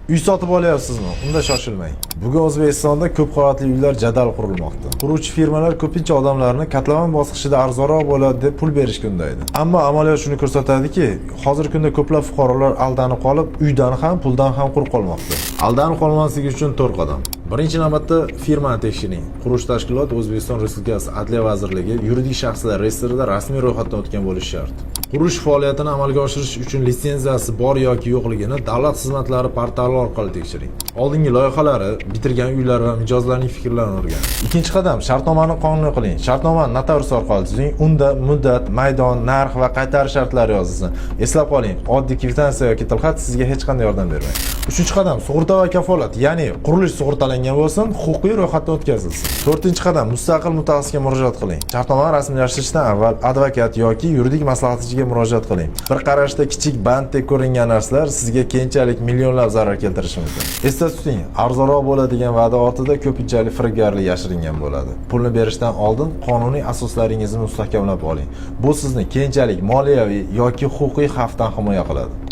Uy sotib olyapsizmi? Unda shoshilmang. Bugun O'zbekistonda ko'p qavatli uylar jadal qurilmoqda. Quruvchi firmalar ko'pincha odamlarni kotlovan bosqichida arzonroq bo'ladi deb pul berishga undaydi. Ammo amaliyot shuni ko'rsatadiki, hozirgi kunda ko'plab fuqarolar aldanib qolib, uydan ham, puldan ham quruq qolmoqda. Aldanib qolmaslik uchun 4 qadam. Birinchi navbatda firmani tekshiring. Qurilish tashkiloti O'zbekiston Respublikasi Adliya vazirligi yuridik shaxslar reyestrida rasmiy ro'yxatdan o'tgan bo'lishi shart. Qurilish faoliyatini amalga oshirish uchun litsenziyasi bor yoki yo'qligini davlat xizmatlari portali orqali tekshiring. Oldingi loyihalari, bitirgan uylar va mijozlarning fikrlarini o'rganing. Ikkinchi qadam: shartnomani qonuniy qiling. Shartnomani notarius orqali tuzing. Unda muddat, maydon, narx va qaytarish shartlari yozilsin. Eslab qoling, oddiy kvitansiya yoki tilxat sizga hech qanday yordam bermaydi. Uchinchi qadam: sug'urta va kafolat, ya'ni qurilish sug'urtalangan bo'lsin, huquqiy ro'yxatdan o'tkazilsin. To'rtinchi qadam: mustaqil mutaxassisga murojaat qiling. Shartnomani rasmiylashtirishdan avval advokat yoki yuridik maslahatchiga murojaat qiling. Bir qarashda kichik banddek ko'ringan narsalar sizga keyinchalik millionlab zarar keltirishi mumkin. Esda tuting, arzonroq bo'ladigan va'da ortida ko'pinchalik firibgarlik yashiringan bo'ladi. Pulni berishdan oldin qonuniy asoslaringizni mustahkamlab oling. Bu sizni keyinchalik moliyaviy yoki huquqiy xavfdan himoya qiladi.